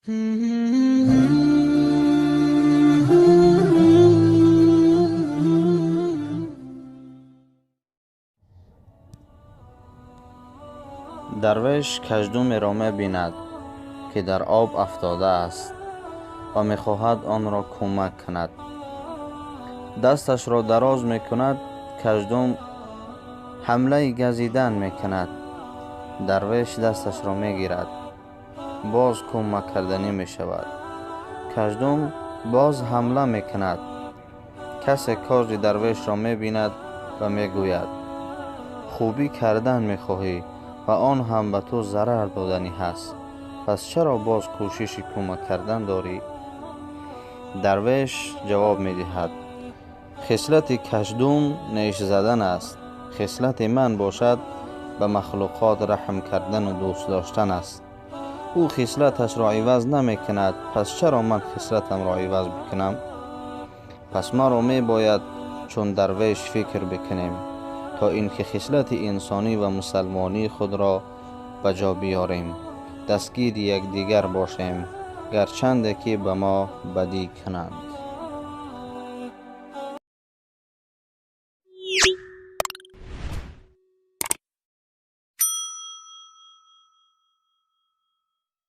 Дарвеш каждумеро мебинад, ки дар об афтодааст ва мехоҳад онро кӯмак кунад. Дасташро дароз мекунад, каждум ҳамлаи газидан мекунад. Дарвеш дасташро мегирад, боз кӯмак карданӣ мешавад. Каждум боз ҳамла мекунад. Касе кори дарвешро мебинад ва мегӯяд: хубӣ кардан мехоҳӣ ва он ҳам ба ту зарар доданӣ ҳаст, пас чаро боз кӯшиши кӯмак кардан дорӣ? Дарвеш ҷавоб медиҳад: хислати каждум неш задан аст, хислати ман бошад ба махлуқот раҳм кардану дӯст доштан аст. Ӯ хислаташро иваз намекунад, пас чаро ман хислатамро иваз бикунам? Пас маро мебояд чун дарвеш фикр бикунем, то ин ки хислати инсонӣ ва мусалмонии худро ба ҷо биёрем, дастгири якдигар бошем, гарчанде ки ба мо бадӣ кунанд.